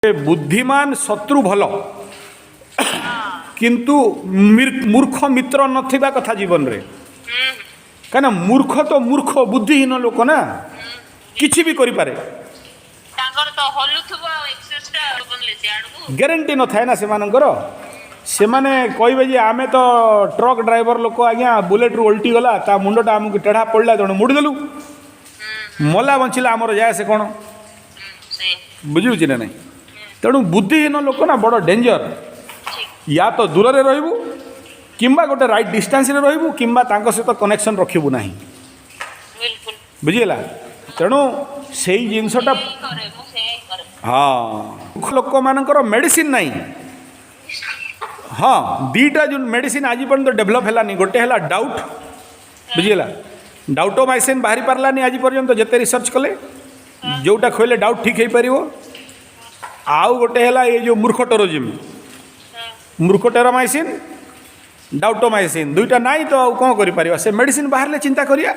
ବୁଦ୍ଧିମାନ ଶତ୍ରୁ ଭଲ, କିନ୍ତୁ ମୂର୍ଖ ମିତ୍ର ନଥିବା କଥା ଜୀବନରେ। କାହିଁକିନା ମୂର୍ଖ ତ ମୂର୍ଖ, ବୁଦ୍ଧିହୀନ ଲୋକ ନା, କିଛି ବି କରିପାରେ। ତାଙ୍କର ତ ହଲୁଥିବ ଆଉ ଏକ୍ସେସଟା ବଦଲେ ସିଆଡ଼କୁ। ଗ୍ୟାରେଣ୍ଟି ନଥାଏ ନା ସେମାନଙ୍କର। ସେମାନେ କହିବେ ଯେ ଆମେ ତ ଟ୍ରକ୍ ଡ୍ରାଇଭର ଲୋକ ଆଜ୍ଞା, ବୁଲେଟ୍ରୁ ଓଲଟି ଗଲା, ତା ମୁଣ୍ଡଟା ଆମକୁ ଟେଢ଼ା ପଡ଼ିଲା, ତେଣୁ ମୁଡ଼ିଦେଲୁ, ମଲା ବଞ୍ଚିଲା ଆମର ଯାଏ ସେ କ'ଣ? ସେ ବୁଝିହେଉଛି ନା ନାହିଁ? ତେଣୁ ବୁଦ୍ଧିହୀନ ଲୋକ ନା ବଡ଼ ଡେଞ୍ଜର। ଠିକ। ୟା ତ ଦୂରରେ ରହିବୁ, କିମ୍ବା ଗୋଟେ ରାଇଟ୍ ଡିଷ୍ଟାନ୍ସରେ ରହିବୁ, କିମ୍ବା ତାଙ୍କ ସହିତ କନେକ୍ସନ୍ ରଖିବୁ ନାହିଁ। ବିଲକୁଲ। ବୁଝିହେଲା? ତେଣୁ ସେଇ ଜିନିଷଟା ସେଇଆ ହିଁ କରେ, ମୁଁ ସେଇଆ ହିଁ କରେ। ହଁ, ଲୋକମାନଙ୍କର ମେଡ଼ିସିନ ନାହିଁ। ହଁ, ଦୁଇଟା ଯେଉଁ ମେଡ଼ିସିନ ଆଜି ପର୍ଯ୍ୟନ୍ତ ଡେଭଲପ୍ ହେଲାନି, ଗୋଟେ ହେଲା ଡାଉଟ୍, ବୁଝିହେଲା? ଡାଉଟୋମାଇସିନ୍ ବାହାରି ପାରିଲାନି ଆଜି ପର୍ଯ୍ୟନ୍ତ, ଯେତେ ରିସର୍ଚ୍ଚ କଲେ, ଯେଉଁଟା ଖୋଇଲେ ଡାଉଟ୍ ଠିକ୍ ହେଇପାରିବ। ଆଉ ଗୋଟେ ହେଲା ଏଇ ଯେଉଁ ମୂର୍ଖଟରୋଜିମ୍, ମୂର୍ଖଟେରାମାଇସିନ୍, ଡାଉଟୋମାଇସିନ୍, ଦୁଇଟା ନାହିଁ ତ ଆଉ କ'ଣ କରିପାରିବା? ସେ ମେଡ଼ିସିନ ବାହାରିଲେ ଚିନ୍ତା କରିବା।